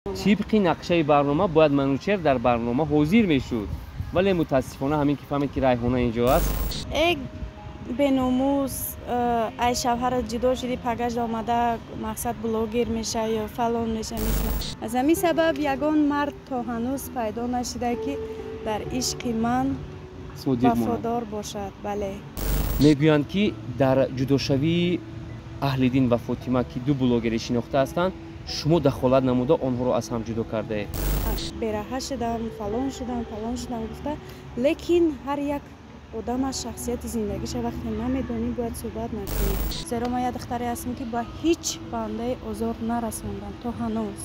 Тибқи нақшаи барнома бояд Манучер дар барнома ҳозир мешуд, вале мутаассифона ҳамин ки фаҳмид, ки Райҳона инҷо аст. Э, беномус, ай шавҳарат ҷудо шудӣ, пагашт омада, мақсад, блогер меша ё фалон меша. Аз ҳамин сабаб ягон мард то ҳанӯз пайдо нашуда, ки дар ишқи ман вафодор бошад, бале. Мегӯянд, ки дар ҷудошавии Аҳлиддин ва Фотима, ки ду блогери шинохта ҳастанд, шумо дахолат намуда, онҳоро аз ҳам ҷудо кардаед. Бераҳа шудам, фалон шудам, фалон шудам гуфта, лекин ҳар як одам аз шахсияти зиндагиша вақте намедонӣ, бояд суҳбат накунӣ, зеро ман як духтаре ҳастам, ки ба ҳеҷ бандаи озор нарасондам то ҳанӯз.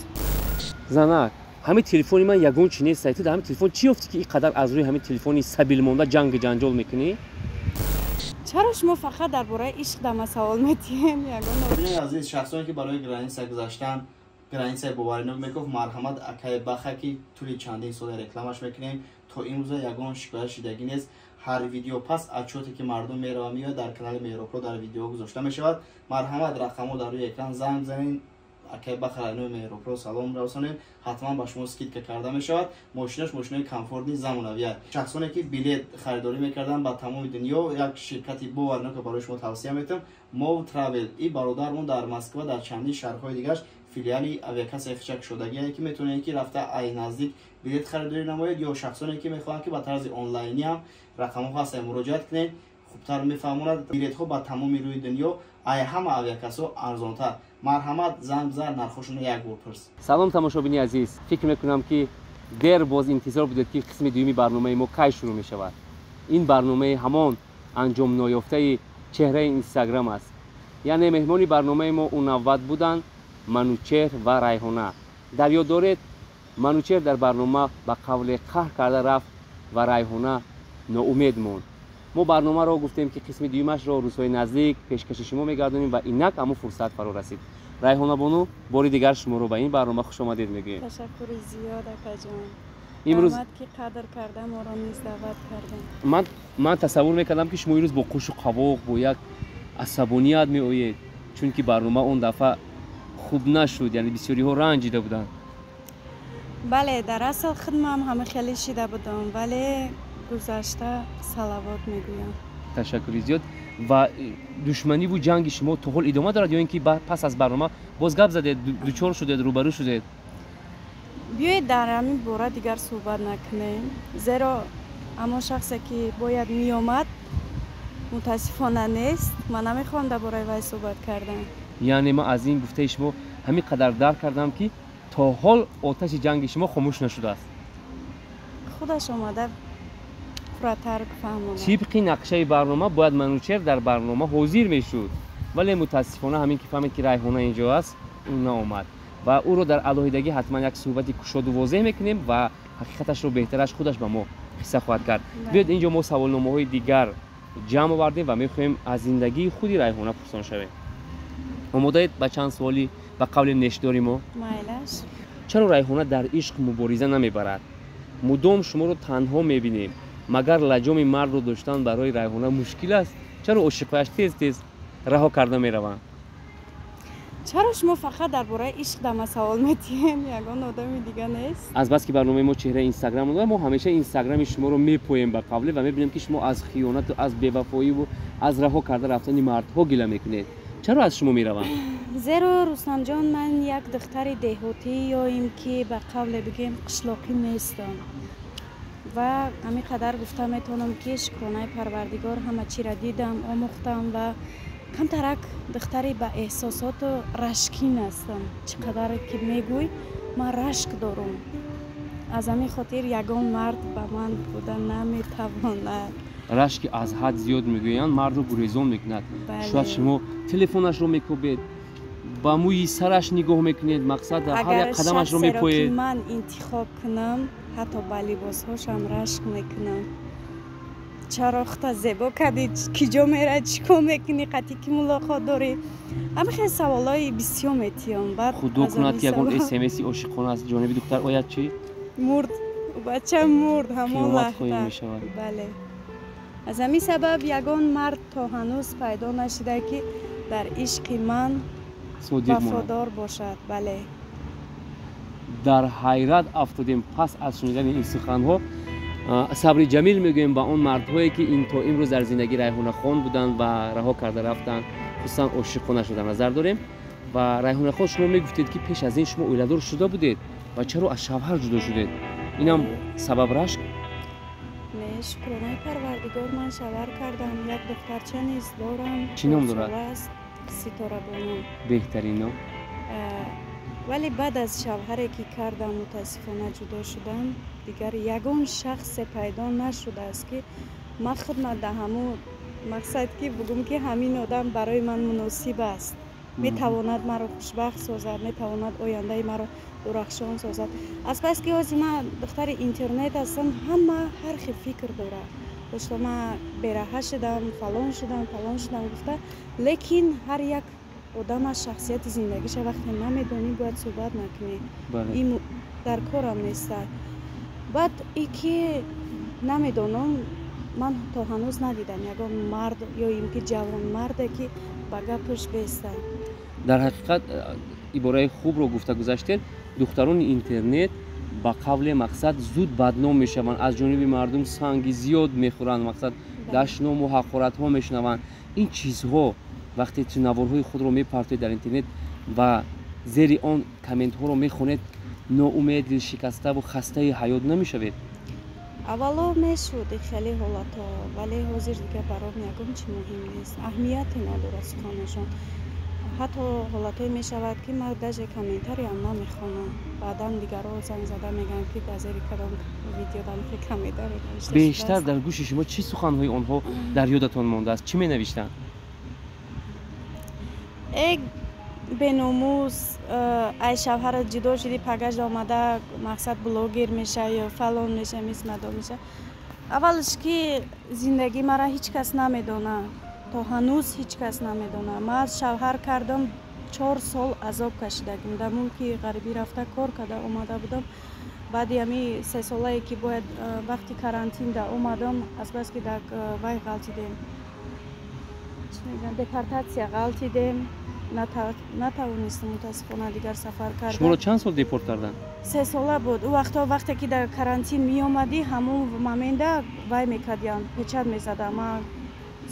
Занак, ҳамин телефони ман ягон чи нест. Ту дар ҳамин телефон чӣ ёфтӣ, ки ин қадар аз рӯи ҳамин телефони сабилмонда ҷангу ҷанҷол мекунӣ? Чаро шумо фақат дар бораи ишқ дама савол метиҳем? Ягон Азиз, шахсоне ки барои граница гузаштан, границаи боваринок мекуфт, марҳамат, акаи Баха, ки тӯли чандин сола рекламаш мекунем, то имрӯза ягон шикоят шидагӣ нест. Ҳар видео пас отчёте ки мардум мерава меояд, дар канали Меҳробро дар видео гузошта мешавад. Марҳамат, рақамҳо дар рӯи экран, занг занед, акаи Баха, райнои Меҳробро салом расонед, ҳатман ба шумо скидка карда мешавад. Мошинаш мошинои комфортный, замонавия. Шахсоне ки билет харидорӣ мекарданд ба тамоми дунё, як ширкати боварнока барои шумо тавсия метавам, Мов Травел. И бародармон дар Москва, дар чандин шаҳрҳои дигараш филиали авиакассаи хичак шудагие, ки метавонед, ки рафта ай наздик билет харидорӣ намоед, ё шахсоне ки мехоҳанд, ки ба тарзи онлайнӣ ҳам, рақамҳо ҳастанд, муроҷиат кунед, хубтар мефаҳмонад. Билетҳо ба тамоми рӯи дунё ай ҳама авиакассаҳо арзонтар. Марҳамат, занг бизан, нархошонро як бор пурс. Салом, тамошобини азиз! Фикр мекунам, ки дер боз интизор будед, ки қисми дуюми барномаи мо кай шурӯъ мешавад. Ин барномаи ҳамон анҷомноёфтаи чеҳраи Инстаграм аст, яъне меҳмони барномаи мо он навбат буданд Манучеҳр ва Райҳона. Дар ёд доред, Манучеҳр дар барнома ба қавле қаҳр карда рафт ва Райҳона ноумед монд. Мо барномаро гуфтем, ки қисми дуюмашро рӯзҳои наздик пешкаши шумо мегардонем, ва инак ҳамон фурсат фаро расид. Райҳонабону, бори дигар шуморо ба ин барнома хушомадед мегӯем. Ташаккури зиёд, акаҷон. Имрӯз ки қадр карда, моро низ даъват кардем. Ман тасаввур мекардам, ки шумо имрӯз бо қушу қавоқ, бо як асабоният меоед, чунки барнома он дафъа хуб нашуд, яъне бисёриҳо ранҷида буданд. Бале, дар асл худмам ҳама хеле шида будам, вале гузашта салавот мегӯям. Ташаккури зиёд. Ва душманиву ҷанги шумо то ҳол идома дорад ё ин ки пас аз барнома боз гап задед, дучор шудед, рӯбарӯ шудед? Биёед, дар ҳамин бора дигар суҳбат накунем, зеро ҳамон шахсе ки бояд меомад, мутаассифона нест. Ман намехоҳам дар бораи вай суҳбат кардан. Яъне ман аз ин гуфтаи шумо ҳамин қадар дарк кардам, ки то ҳол оташи ҷанги шумо хомӯш нашудааст. Худаш омада, пурратар фаҳмонад. Тибқи нақшаи барнома бояд Манучер дар барнома ҳозир мешуд, вале мутаассифона ҳамин ки фаҳмид, ки Райҳона инҷо аст, ӯ наомад, ва ӯро дар алоҳидагӣ ҳатман як суҳбати кушоду возеҳ мекунем ва ҳақиқаташро беҳтараш худаш ба мо қисса хоҳад кард. Биёед, инҷо мо саволномаҳои дигар ҷамъ овардем ва мехоҳем аз зиндагии худи Райҳона пурсон шавем. Омодаед ба чанд суоли ба қавли нешдори мо? Майлаш. Чаро Райҳона дар ишқ мубориза намебарад? Мудом шуморо танҳо мебинем. Магар лаҷоми мардро доштан барои Райҳона мушкил аст? Чаро ошиқҳояш тез тез раҳо карда мераванд? Чаро шумо фақат дар бораи ишқ дама савол метиҳем? Ягон одами дига нест? Азбаски барномаи мо чеҳраи Инстаграм, мо ҳамеша Инстаграми шуморо мепоем ба қавле ва мебинем, ки шумо аз хиёнату аз бевафоиву аз раҳо карда рафтани мардҳо гила мекунед. Чаро аз шумо мераванд? Зеро, Рустамҷон, ман як духтари деҳотӣ ё ин ки ба қавле бигӯем, қишлоқӣ нестам, ва ҳамин қадар гуфта метавонам, ки шукронаи Парвардигор, ҳама чиро дидам, омӯхтам ва камтарак духтари ба эҳсосоту рашкин ҳастам. Чӣ қадаре ки мегӯй, ман рашк дорум. Аз ҳамин хотир ягон мард ба ман буда наметавонад. Рашки аз ҳад зиёд, мегӯянд, мардро гурезон мекунад. Шояд шумо телефонашро мекӯбед, ба мӯи сараш нигоҳ мекунед, мақсад, ҳар як қадамашро мепоед. Ман интихоб кунам, ҳатто ба либосҳошам рашк мекунам. Чаро хута зебо кардӣ, ки ҷо меравӣ, чӣ кор мекунӣ, қатъи ки мулоқот дорӣ? Ҳама хеле саволҳои бисёр метиём. Баъд Худо кунад, ки ягон смси ошиқона аз ҷониби духтар ояд, чӣ? Мурд бача, мурд ҳамон лаҳза. Мешавад. Бале, аз ҳамин сабаб ягон мард то ҳанӯз пайдо нашуда, ки дар ишқи ман вафодор бошад, бале. Дар ҳайрат афтодем пас аз шунидани ин суханҳо. Сабри ҷамил мегӯем ба он мардҳое, ки ин то имрӯз дар зиндагӣ Райҳонахон буданд ва раҳо карда рафтанд, хусусан ошиқона шуда назар дорем. Ва Райҳонахон, шумо мегуфтед, ки пеш аз ин шумо оиладор шуда будед ва чаро аз шавҳар ҷудо шудед? Инам сабаб рашк? Не, шукронаи Парвардигор, ман шавҳар кардам, як духтарча низ дорам. Чӣ ном дорад? Ситорабону. Беҳтарин ном. Вале баъд аз шавҳаре ки кардам, мутаассифона ҷудо шудам. Дигар ягон шахсе пайдо нашудааст, ки ман худма да ҳамун мақсад ки бугум, ки ҳамин одам барои ман муносиб аст, метавонад маро хушбахт созад, метавонад ояндаи маро дурахшон созад. Аз бас ки ҳозир ман духтари интернет ҳастам, ҳама ҳар хел фикр дорад, дошто ман бераҳа шудам, фалон шудам, фалон шудам гуфта. Лекин ҳар як одам аз шахсияти зиндагиша вақте намедонӣ, бояд суҳбат накунӣ. Ин дар корам неста. Баъд и ки намедонам, ман то ҳанӯз надидам ягон мард ё ин ки ҷавонмарде, ки ба гапаш бестад. Дар ҳақиқат, ибораи хубро гуфта гузаштед. Духтарони интернет ба қавле мақсад зуд бадном мешаванд, аз ҷониби мардум санги зиёд мехӯранд, мақсад дашному ҳақоратҳо мешунаванд. Ин чизҳо вақте ту наворҳои худро мепартоед дар интернет ва зери он комментҳоро мехонед, ноумед, дилшикаставу хастаи ҳаёт намешавед? Аввало мешуд хеле ҳолатҳо, вале ҳозир дигар баром ягон чи муҳим нест, аҳамияте надорад суханашон. Ҳатто ҳолатҳое мешавад, ки ман даже комментариям намехонам. Баъдан дигарҳо занг зада мегӯянд, ки дар зери кадом видео дамхе комментари навишта. Бештар дар гӯши шумо чӣ суханҳои онҳо дар ёдатон мондааст? Чӣ менавиштанд? Э, беномус, ай шавҳарат ҷудо шудӣ, пагашт омада, мақсад, блогер меша ё фалон меша, мисмадо меша. Аввалш ки зиндагии мара ҳеҷ кас намедонад, то ҳанӯз ҳеҷ кас намедонад. Ман шавҳар кардам, 4 сол азоб кашидагим. Дар мулки ғарибӣ рафта, кор карда омада будам. Баъди ҳами 3 солае ки бояд вақти карантин да омадам, азбаски дар вай ғалтидем, депортатсия ғалтидем, натавонистам, мутаассифона, дигар сафар карда. Шуморо чанд сол депорт карданд? 3 сола буд. Ӯ вақтҳо, вақте ки дар карантин меомадӣ, ҳамон момента вай мекардиям, печать мезадам. Ман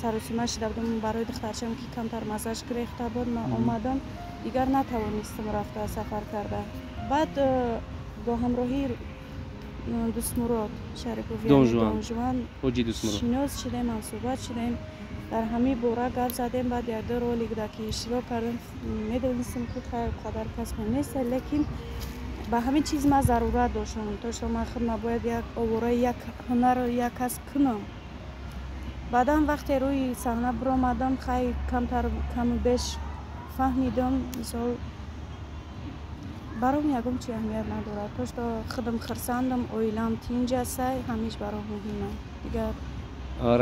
саросима шида будам барои духтарчам, ки камтар маззаш гирехта буд. Ман омадам, дигар натавонистам рафта сафар карда. Баъд бо ҳамроҳии Дустмурод Шарипов, Донжуан шинос шудем, ҳамсӯҳбат шудем, дар ҳамин бора гап задем. Баъд якду ролик да ки иштирок кардем, медонистем, ки хайр, қадар касбе нест, лекин ба ҳамин чиз ман зарурат доштам, то что ман худма бояд як овораи як ҳунарро, як касб кунам. Баъдан вақте рӯи саҳна биромадам, хай, камтар каму беш фаҳмидам. Мисол, баром ягон чи аҳамият надорад, то что худам хурсандам, оилам тинҷ астай, ҳамиш баром муҳима дигар.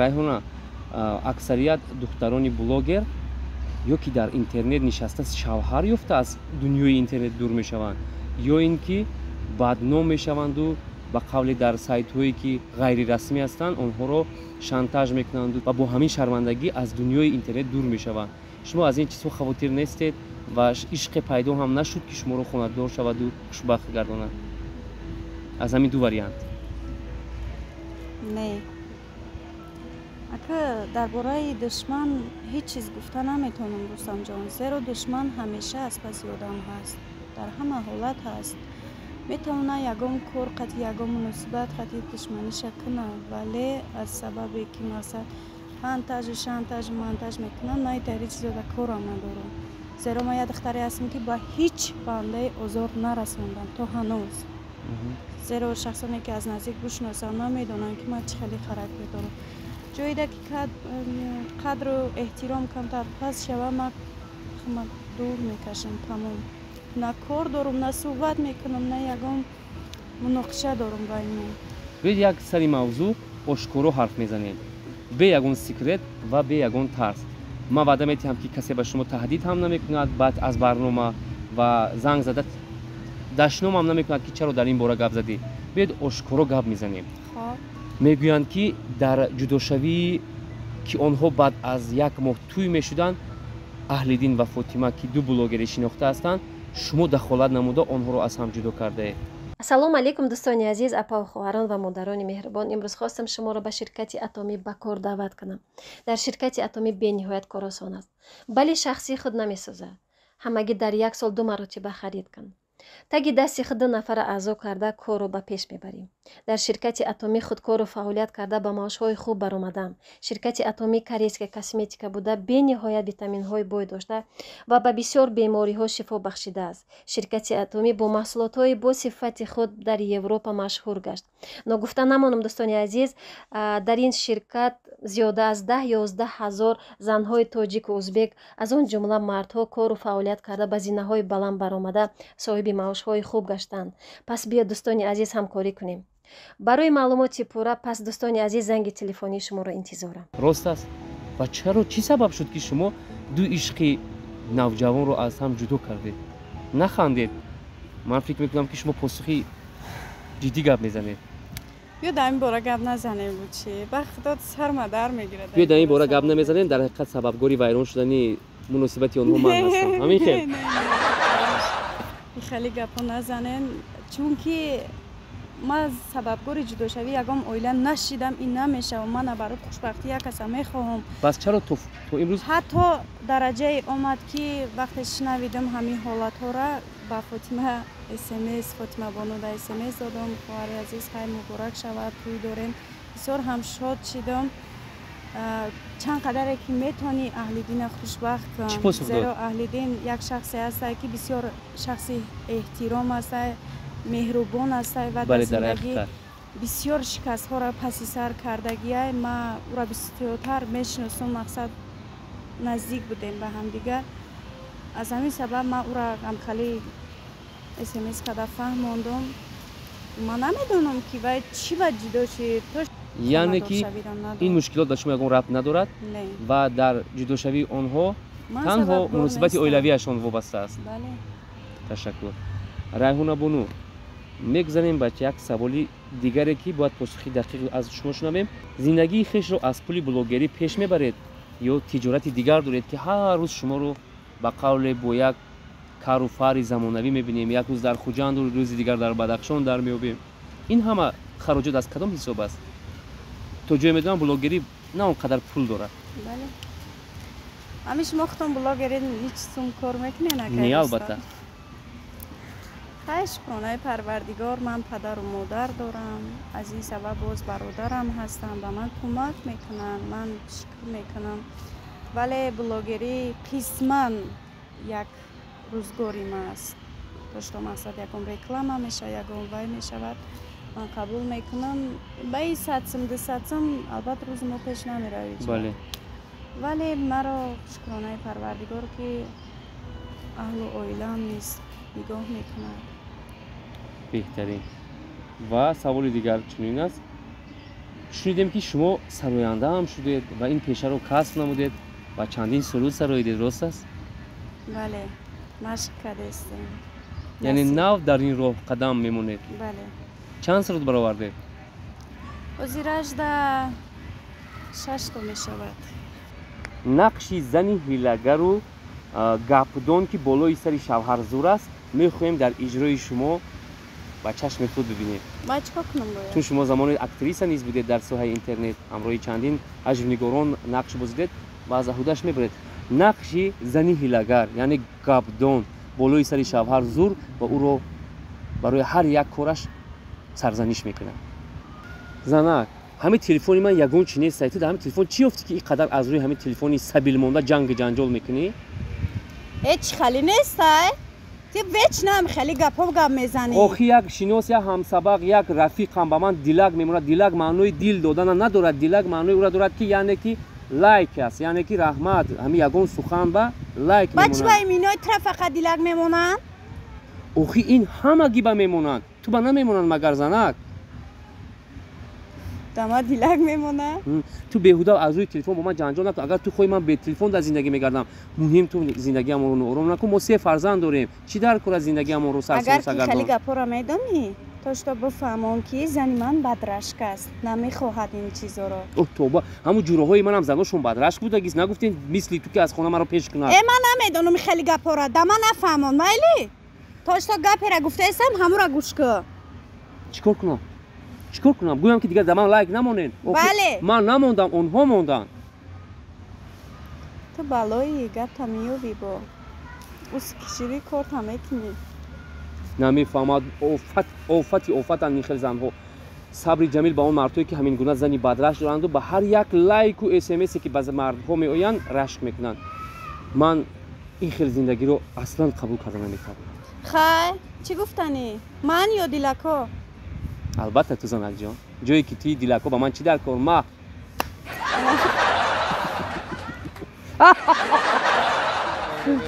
Райҳона, аксарият духтарони блогер ё ки дар интернет нишаста шавҳар ёфта аз дунёи интернет дур мешаванд, ё ин ки бадном мешаванду ба қавле дар сайтҳое, ки ғайрирасмӣ ҳастанд, онҳоро шантаж мекунанду ва бо ҳамин шармандагӣ аз дунёи интернет дур мешаванд. Шумо аз ин чизҳо хавотир нестед ва ишқе пайдо ҳам нашуд, ки шуморо хонадор шаваду хушбахт гардонад? Аз ҳамин ду вариант. Не, ака, дар бораи душман ҳеҷ чиз гуфта наметавонам, Рустамҷон, зеро душман ҳамеша аз паси одам ҳаст, дар ҳама ҳолат ҳаст. Метавонад ягон кор қати, ягон муносибат қати душманиша кунад, вале аз сабабе ки мақсад ҳантажу шантажу монтаж мекунам, ман итари чизо дар корам надорам, зеро ман як духтаре ҳастам, ки ба ҳеҷ бандаи озор нарасондам то ҳанӯз. Зеро шахсоне, ки аз наздик бишносанд, ман медонанд, ки ман чӣ хеле характер дорам. Ҷоида ки қадру эҳтиром камтар паст шава, ман дур мекашам, тамом. На кор дорум, на суҳбат мекунам, на ягон муноқиша дорум байни. Биёед, як сари мавзӯъ ошкоро ҳарф мезанем, бе ягон секрет ва бе ягон тарс. Ман ваъда метиҳам, ки касе ба шумо таҳдид ҳам намекунад баъд аз барнома ва занг зада дашном ҳам намекунад, ки чаро дар ин бора гап задӣ. Биёед, ошкоро гап мезанем. Мегӯянд, ки дар ҷудошавӣ, ки онҳо баъд аз як моҳ тӯй мешуданд, Аҳлиддин ва Фотима, ки ду блогери шинохта ҳастанд. Шумо дахолат намуда онҳоро аз ҳам ҷудо кардаед. Ассалому алайкум, дӯстони азиз, апаву хоҳарон ва модарони меҳрубон. Имрӯз хостам шуморо ба ширкати Атомӣ ба кор даъват кунам. Дар ширкати Атомӣ бениҳоят кор осон аст, бале шахсии худ намесозад. Ҳамагӣ дар як сол 2 маротиба харид кун. Таги дасти худ 2 нафара аъзо карда корро ба пеш мебарем. Дар ширкати Атомӣ худкору фаъолият карда ба маошҳои хуб баромадам. Ширкати Атомӣ корейская косметика буда, бениҳоят витаминҳои бой дошта ва ба бисёр бемориҳо шифо бахшидааст. Ширкати Атомӣ бо маҳсулотҳои бо сифати худ дар Европа машҳур гашт. Ногуфта намонам, дӯстони азиз, дар ин ширкат зиёда аз 10-11 ҳазор занҳои тоҷику узбек, аз он ҷумла мардҳо, кору фаъолият карда ба зинаҳои баланд баромада соҳиби маошҳои хуб гаштанд. Пас биё, дӯстони азиз, ҳамкорӣ кунем. Барои маълумоти пурра, пас, дӯстони азиз, занги телефонии шуморо интизорам. Рост аст. Ва чаро, чӣ сабаб шуд, ки шумо ду ишқи навҷавонро аз ҳам ҷудо кардед? Нахандед, ман фикр мекунам, ки шумо посухи ҷиддӣ гап мезанед. Биё, дар ин бора гап назанем, бучи ба худо сарма дар мегирад. Биё, дар ин бора гап намезанем. Дар ҳақиқат сабабгори вайрон шудани муносибати онҳо ман ҳастам, ҳамин хел? Хеле гапҳо назанем, чунки ман сабабгори ҷудошавӣ ягон оила нашидам, ин намешавам. Ман барои хушбахтӣ як каса мехоҳам. Пас чаро то имрӯз ҳатто дараҷае омад, ки вақте шунавидам ҳамин ҳолатҳоро, ба Фотима смс, Фотима бонуда смс додам: «Хоҳари азиз, хай, муборак шавад, тӯй дорем». Бисёр ҳам шод шидам. Чанд қадаре ки метавонӣ, Аҳлиддина хушбахт кун, зеро Аҳлиддин як шахсе ҳастае, ки бисёр шахси эҳтиром ҳастае, меҳрубон ҳастае ва дар зиндагӣ бисёр шикастҳоро паси сар кардагиай. Ма ӯро бисёртар мешиносам, мақсад, наздик будем ба ҳамдигар. Аз ҳамин сабаб ман ӯро ҳамхали смс карда фаҳмондам. Ман намедонам, ки вай чӣ ба ҷудо шид. Яъне ки ин мушкилот ба шумо ягон рабт надорад ва дар ҷудошавии онҳо танҳо муносибати оилавиашон вобаста аст. Ташаккур, Райҳона бону. Мегузарем ба як саволи дигаре, ки бояд посухи дақиқ аз шумо шунавем. Зиндагии хешро аз пули блогерӣ пеш мебаред ё тиҷорати дигар доред, ки ҳар рӯз шуморо ба қавле бо як кару фарри замонавӣ мебинем? Як рӯз дар Хуҷанду, рӯзи дигар дар Бадахшон дар меёбем. Ин ҳама хароҷот аз кадом ҳисоб аст? То ҷое медонам, блогерӣ на он қадар пул дорад. Бале, ҳамин шумо худтон блогеред, ҳеҷ сум кор мекунед? Не, албатта. Хай, шукронаи Парвардигор, ман падару модар дорам. Аз ин сабаб боз бародарам ҳастам, ба ман кӯмак мекунанд, ман шукр мекунам. Вале блогерӣ қисман як рӯзгори ман аст. То мақсад, ягон реклама мешавад, ягон вай мешавад, ман қабул мекунам. Ба ин 100 сум, 200 сум, албатта, рӯзи мо пеш намеравид. Вале маро, шукронаи Парвардигор, ки аҳлу оилаам низ нигоҳ мекунад. Беҳтарин. Ва саволи дигар чунин аст: шунидем, ки шумо сароянда ҳам шудед ва ин пешаро касб намудед ва чандин суруд сароидед, рост аст? Бале, машқ кардастем. Яъне нав дар ин роҳ қадам мемонед? Бале. Чанд суруд баровардед? Ҳозиражда шашто мешавад. Нақши зани ҳилагару гапдон, ки болои сари шавҳар зур аст, мехоҳем дар иҷрои шумо ба чашми худ бибинем. Ман чӣ кор кунам бояд? Чун шумо замони актриса низ будед, дар соҳаи интернет ҳамроҳи чандин ҳаҷвнигорон нақш бозидед ва аз аҳудаш мебаред. Нақши зани ҳилагар, яъне гапдон, болои сари шавҳар зур ва ӯро барои ҳар як кораш сарзаниш мекунад. Занак, ҳамин телефони ман ягон чи нест. Ту дар ҳамин телефон чӣ ёфтӣ, ки ин қадар аз рӯи ҳамин телефони сабилмонда ҷангу ҷанҷол мекунӣ? Ҳеҷ хеле нестай. Ти вечно ҳам хеле гапҳо гап мезанӣ. Охи, як шинос, як ҳамсабақ, як рафиқам ба ман дилак мемонад. Дилак маънои дил додана надорад. Дилак маънои ӯра дорад, ки яъне ки лайк аст, яъне ки раҳмат, ҳамин ягон сухан ба лайк. Ба чӣ ба иминои тра фақат дилак мемонанд? Охи, ин ҳамагӣ ба мемонанд, ту ба намемонанд магар, занак? Дама дилак мемонад. Ту беҳуда аз рӯи телефон бо ман ҷанҷол накун. Агар ту хоҳӣ, ман бе телефон дар зиндагӣ мегардам. Муҳим, ту зиндагиамонро ноором накун. Мо се фарзанд дорем, чӣ дар кора зиндагиамонро Агар ки хеле гапҳоро медонӣ, то что бифаҳмон, ки зани ман бадрашк аст, намехоҳад ин чизоро. О, тоба! Ҳамун ҷуроҳои манам заношон бадрашк будагист. Нагуфтем, мисли ту, ки аз хона маро пеш кунад. Э, ман намедонам хеле гапҳоро, дама нафаҳмон, майли. То что гапера гуфтаистам, ҳамура гӯш кун. Чӣ кор кунам? Чӣ кор кунам? Гӯям, ки дигар дар ман лайк намонед? Бале. Ман намондам, онҳо монданд. Ту балои гапта меёбӣ, бо ус кишиди корта мекунӣ. Намефаҳмад, офати офатанд ин хел занҳо. Сабри ҷамил ба он мардҳое, ки ҳамин гуна зани бадрашк доранду ба ҳар як лайку смсе, ки ба мардҳо меоянд, рашк мекунанд. Ман ин хел зиндагиро аслан қабул карда наметавонам. Хай, чӣ гуфтанӣ, ман ё дилако? Албатта, ту, занакҷон. Ҷое ки туи дилако, ба ман чӣ дар кор? Ма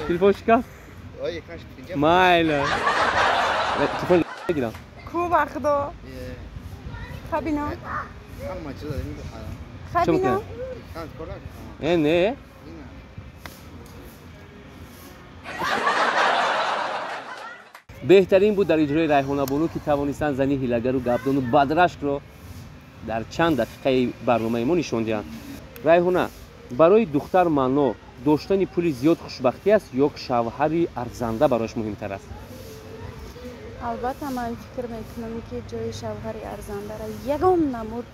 телефон шикаст. Майла, телефон гирам. Ку, ба худо, хабино, хабино. Э, не. Беҳтарин буд дар иҷрои Райҳонабону, ки тавонистанд зани ҳилагару гапдону бадрашкро дар чанд дақиқаи барномаи мо нишон диҳанд. Райҳона, барои духтар маъно доштани пули зиёд хушбахтӣ аст ё шавҳари арзанда барояш муҳимтар аст? Албатта, ман фикр мекунам, ки ҷои шавҳари арзандара ягон намуд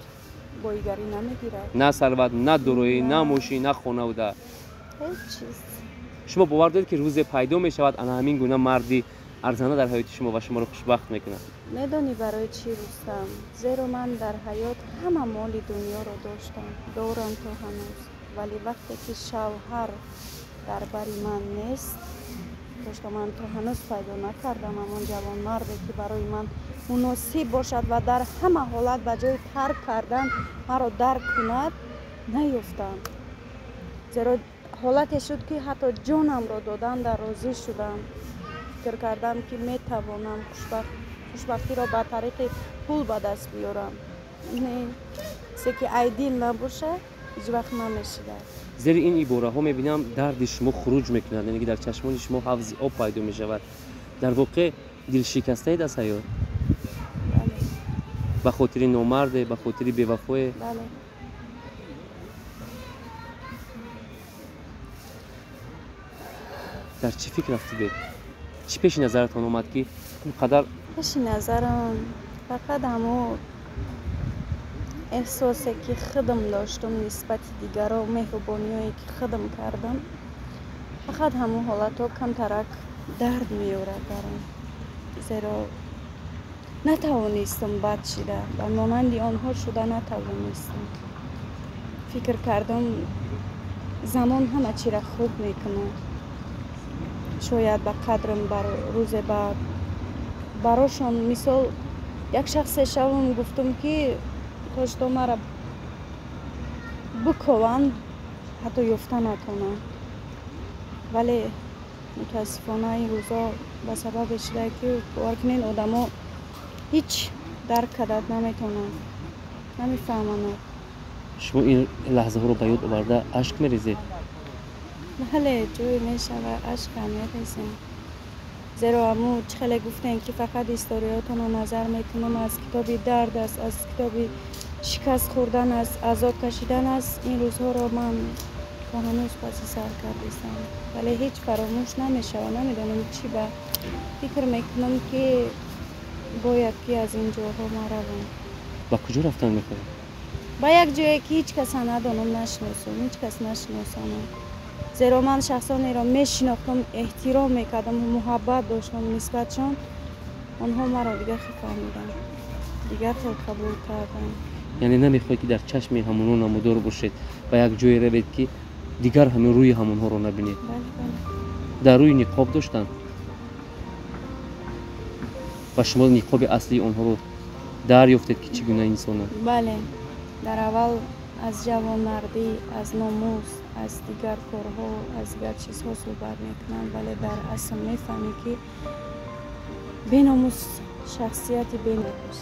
боигарӣ намегирад. На сарват, на дороӣ, на мошин, на хонавода? Ҳеҷ чиз. Шумо бовар доред, ки рӯзе пайдо мешавад ана ҳамин гуна марди арзанда дар ҳаёти шумо ва шуморо хушбахт мекунад? Медонӣ барои чӣ, Рустам? Зеро ман дар ҳаёт ҳама моли дунёро доштам, дорам то ҳанӯз, вале вақте ки шавҳар дар бари ман нест, дошта ман то ҳанӯз пайдо накардам ҳамон ҷавонмарде, ки барои ман муносиб бошад ва дар ҳама ҳолат ба ҷои тарк кардан маро дарк кунад, наёфтам. Зеро ҳолате шуд, ки ҳатто ҷонамро додан дар розӣ шудам. Фикр кардам, ки метавонам хушбахтиро ба тариқи пул ба даст биёрам. Не, чизе ки айдил набошад, ҳеҷ вақт намешидад. Зери ин ибораҳо мебинам, дарди шумо хуруҷ мекунад, яъне ки дар чашмони шумо ҳавзи об пайдо мешавад. Дар воқеъ дилшикастаед аз ҳаёт? Бале. Ба хотири номарде, ба хотири бевафое? Бале. Дар чӣ фикр рафтидед? Чӣ пеши назаратон омад, ки ин қадар? Пеши назарам фақат ҳамо эҳсосе, ки худам доштум нисбати дигаро, меҳрубониҳое, ки худам кардам, фақат ҳамон ҳолатҳо камтарак дард меорад барам, зеро натавонистам бад шида, ба монанди онҳо шуда натавонистам. Фикр кардам, замон ҳама чиро хуб мекунад, шояд ба қадрам бар рӯзе ба барошон мисол як шахсе шавам. Гуфтам, ки то мара бикованд, ҳатто ёфта натонанд. Вале мутаассифона, ин рӯзо ба сабабе шуда, ки бовар кунед, одамо ҳеҷ дарк карда наметавонанд, намефаҳманд. Шумо ин лаҳзаҳоро ба ёд оварда ашк мерезед? Бале, ҷое мешавад, ашкам мерезем. Зеро ҳамун чӣ хеле гуфтем, ки фақат историётонро назар мекунам, аз китоби дард аст, аз китоби шикаст хӯрдан аст, азоб кашидан аст. Ин рӯзҳоро ман то ҳанӯз паси сар кардистам, вале ҳеҷ фаромӯш намешавад. Намедонам, чӣ ба фикр мекунам, ки бояд ки аз ин ҷоҳо ман равам. Ба куҷо рафтан мехоҳед? Ба як ҷое, ки ҳеҷ каса надонам, нашиносам, ҳеҷ кас нашиносанам. Зеро ман шахсонеро мешинохтам, эҳтиром мекардам, муҳаббат доштам нисбатшон. Онҳо маро дигар хел фаҳмиданд, дигар хел қабул карданд. Яъне намехоҳед, ки дар чашми ҳамонҳо намудор бошед, ба як ҷое равед, ки дигар ҳамин рӯи ҳамонҳоро набинед? Бале. Дар рӯи ниқоб доштанд ва шумо ниқоби аслии онҳоро дарёфтед, ки чӣ гуна инсонанд. Бале, дар аввал аз ҷавонмардӣ, аз номус, аз дигар корҳо, аз дигар чизҳо суҳбат мекунанд, вале дар асл мефаҳмӣ, ки беномус шахсияти беномус.